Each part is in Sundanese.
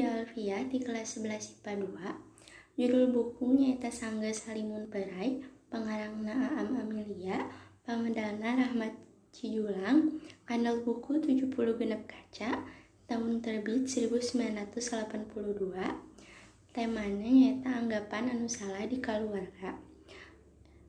Lia Alfiah di kelas 11 IPA 2. Judul buku nyaeta Sanggeus Halimun Perai, pangarangna Aam Amilia, pamedalna Rahmat Cijulang, kandel buku 76 kaca, tahun terbit 1982. Temana nyaeta anggapan anu salah di kaluarga.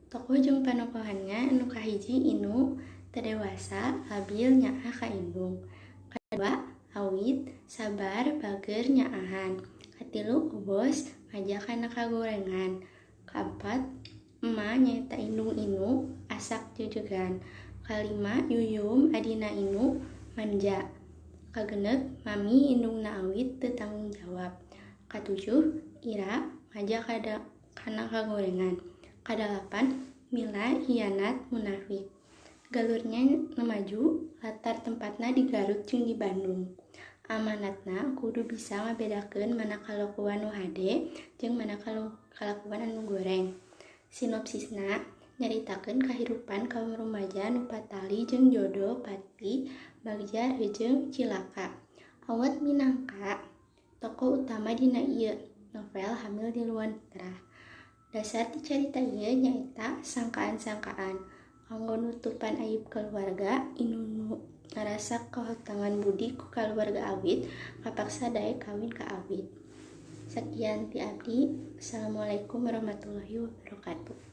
Tokoh jeung panokohannya anu kahiji Inu, teu dewasa, labil, nyaah ka indung. Kadua Awit, sabar, bager, nyaahan. Katilu Obos, ngaja kana kagorengan. Kaopat Ema nyaeta indung Inu, asak jejegan. Kalima Yuyum adina Inu, manja. Kagenep Mami indungna Awit teu tanggung jawab. Katujuh Ira ngaja kana kagorengan. Kadalapan Mila hianat munafik. Galurnya nu maju, latar tempatna di Garut jeung di Bandung. Amanatna kudu bisa ngabedakeun mana kalakuan nu hade jeung mana kalakuan anu goreng. Sinopsisna nyaritakeun kahirupan kaum rumaja nu patali jeung jodo, pati, bagja jeung cilaka. Awet minangka tokoh utama dina ieu novel hamil di luar trah. Dasar ti carita ieu nyaeta sangkaan-sangkaan. Kanggo nutupan aib kaluarga, Inu nu ngarasa kahutangan budi ku kaluarga Awit kapaksa daek kawin ka Awit. Sakian ti abdi. Assalamualaikum warahmatullahi wabarakatuh.